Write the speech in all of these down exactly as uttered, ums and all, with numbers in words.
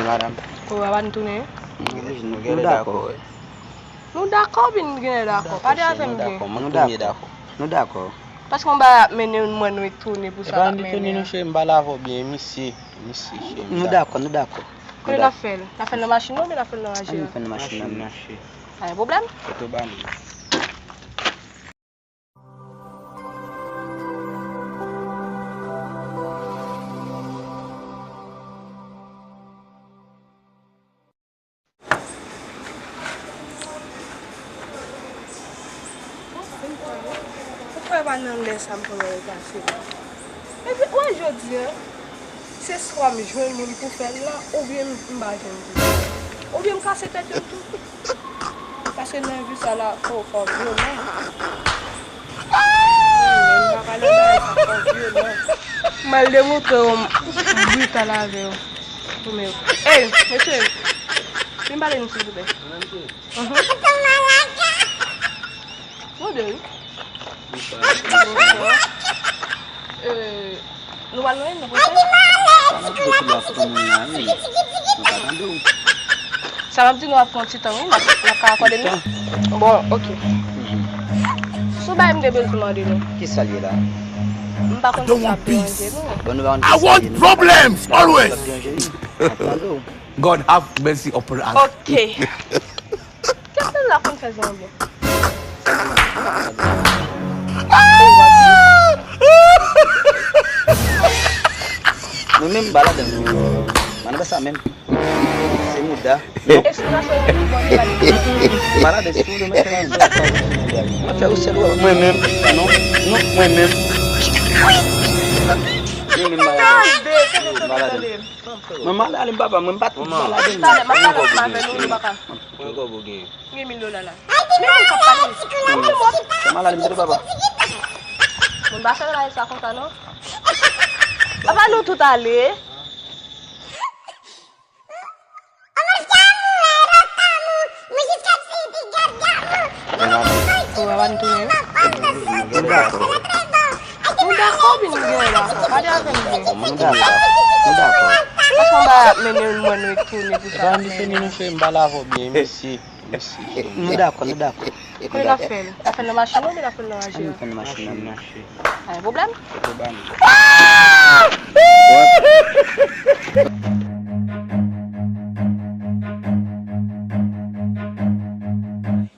Madanm. Ou pa n tounen? Nou dakò. Nou dakò, oubyen nou genlè dakò? Pa deranje m byen. Nou dakò. Nou dakò. Paske yon bagay ap mennen mwen nou tounen pou sa ap mennen. Epa nou tounen non cheri, m pale avè w byen, misye, misye cheri. Nou dakò, nou dakò. Kote n ap fè l? N ap fè l nan machin nan oubyen n ap fè l nan raje a? Ann fè l nan machin nan. Pa gen pwoblèm. Kote w ba nou? Ou kwè pa nan lè sa m konn wè yo pase la? Epi, ou wè jodi a, se swa m jwenn moun pou fè l la, oubyen m, m pa jwenn moun. Oubyen m kase tèt yo tou. Paske nan vi sa la, oh, fò vyolan. M pa ka nan bagay sa, fò vyolan. M al demontre w m brital avè w. Koumen yo. Ey, mesye, vin pale nou silvouplè. Mhm. Mande wi. Bonswa. Euh, nou pral lwen, nou prese? Sa m ap di nou ap pran ti tan, wi, n ap, n ap ka akòde nou. Bon, ok. Si w bay m de bezwen mande nou. Kisa l ye la? M pa konn si l ap deranje nou. Bon, nou pa konn kisa l ye, nou pa konn si l ap deranje nou. N ap tande w. God have mercy upon us. Ok. Kèk moun la konn fè zanmi. Mwen menm m pa ladann. Mwen pa sa menm. Se mouda. Non. Esplikasyon yo pi bon ki pa di. M pa ladann, si w vle mwen fè yon. Mwen fè yon sèl wè mwen menm. Non, non, mwen menm. Mwen menm m pa ladann. Tande, tande, tande, tande. Mwen m al ale m papa, mwen m pa t mal ale m. Talè, m ap pale ansanm avè nou, nou pa ka. Pran kòb ou gen. Gen mil dola la. Men moun k ap pale. Mwen m al ale m tande papa. Moun pa fè bagay sa konsa non. Papa nou tout ale. Ou pa pa n tounen. Nou dakò, vin gen la. Pale avè m byen. Nou dakò. Nou dakò. Paske m pa mennen mwen nou tounen pou sa. Epa nou tounen non cheri, m pale avè w byen, mesye. Mesye. Nou dakò, nou dakò. Kote n ap fè l? N ap fè l nan machin nan oubyen n ap fè l nan raje a? Ann fè l nan machin nan. Pa gen pwoblèm. Kote w ba nou?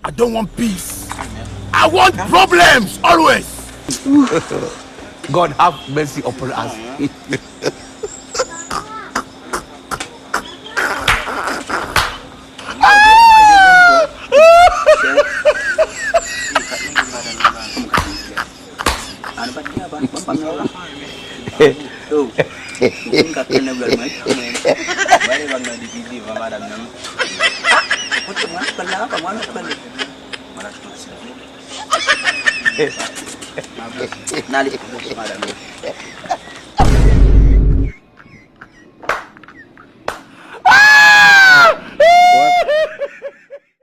I don't want peace. I want problems always. God have mercy upon us. N ale pou madanm yo.